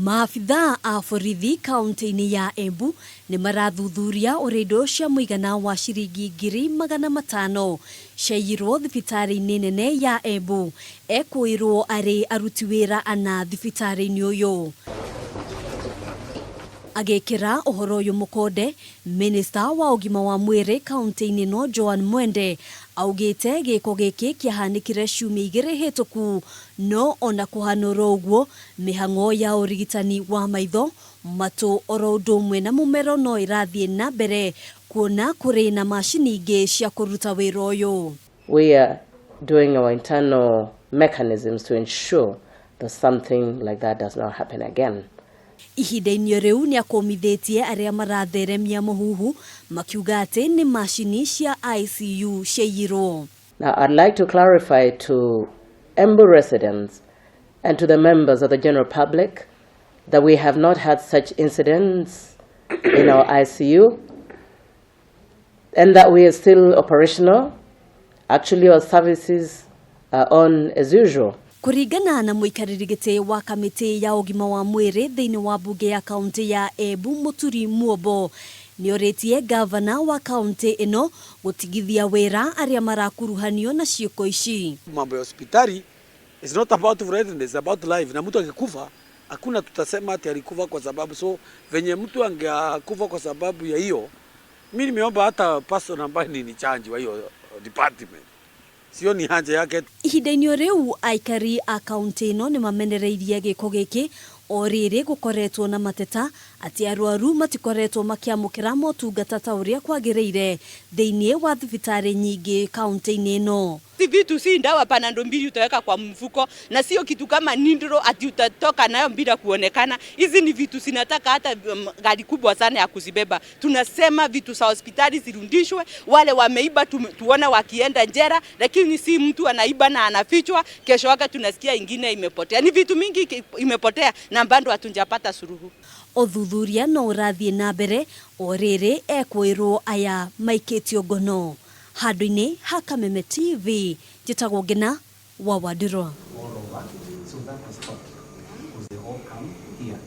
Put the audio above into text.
Maabithaa a borithi kaunti-inĩ ya Embu nĩ marathuthuria ũrĩa indo cia mũigana wa ciringi 500,000 ciaiyirwo thibitarĩ-inĩ nene ya Embu. Ekũĩrwo arĩ aruti wĩra ana thibitarĩ-inĩ ũyũ. Agĩkĩra ũhoro ũyũ mũkonde, Minista wa ũgima wa mwĩrĩ kaunti-inĩ ĩno Joan Mwende augĩte gĩko gĩkĩ kĩahanĩkire ciumia 2 hĩtũku, no ona kũhana oro ũguo mĩhang'o ya ũrigitani wa maitho, matũ oro ũndũ ũmwe na mũmero no ĩrathiĩ na mbere kuona kũrĩ na macini ingĩ cia kũruta wĩra ũyũ. We are doing our internal mechanisms to ensure that something like that does not happen again. Ihinda-inĩ rĩu nĩ akũmithĩtie arĩa maratheremia mũhuhu makiuga atĩ nĩ macini cia ICU ciaiyirwo. Now, I'd like to clarify to Embu residents and to the members of the general public that we have not had such incidents in our ICU and that we are still operational. Actually, our services are on as usual. Kũringana na mũikarĩri gĩtĩ wa kamĩtĩ ya ũgima wa mwĩrĩ thĩinĩ wa mbunge ya kaunti ya Embu, Mũturi Muombo, nĩorĩtie gavana wa kaunti ĩno gũtigithia wĩra arĩa marakuruhanio na ciĩko ici. Mambo ya hospitali is not about threat, it's about life. Na mtu akikufa, hakuna tutasema ati alikufa kwa sababu, so venye mtu angekufa kwa sababu ya hiyo, mimi nimeomba hata person ambaye ni in charge wa hiyo department, sio ni haja yake. Ihinda-inĩ rĩu aikari a kaunti ĩno nĩ mamenereirie gĩko gĩkĩ o rĩrĩ gũkoretwo na mateta atĩ arwaru matikoretwo makĩamũkĩra motungata ta ũrĩa kwagĩrĩire thĩinĩ wa thibitarĩ nyingĩ kaunti-inĩ ĩno. Si vitu, si ndawa Panado mbili utaweka kwa mfuko, na sio kitu kama nindro ati utatoka nayo bila kuonekana. Hizi ni vitu zinataka hata gari kubwa sana ya kuzibeba. Tunasema vitu za hospitali zirudishwe, wale wameiba tuone wakienda jela, lakini si mtu anaiba na anafichwa, kesho yake tunasikia ingine imepotea. Ni vitu mingi imepotea na bado hatujapata suluhu. Ũthuthuria no ũrathiĩ na mbere o rĩrĩ ekwĩrwo aya maikĩtio ngono. Handũ-inĩ ha Kameme TV, njĩtagwo Ngina wa Wandirwa. All over. So that was stopped because they all come here.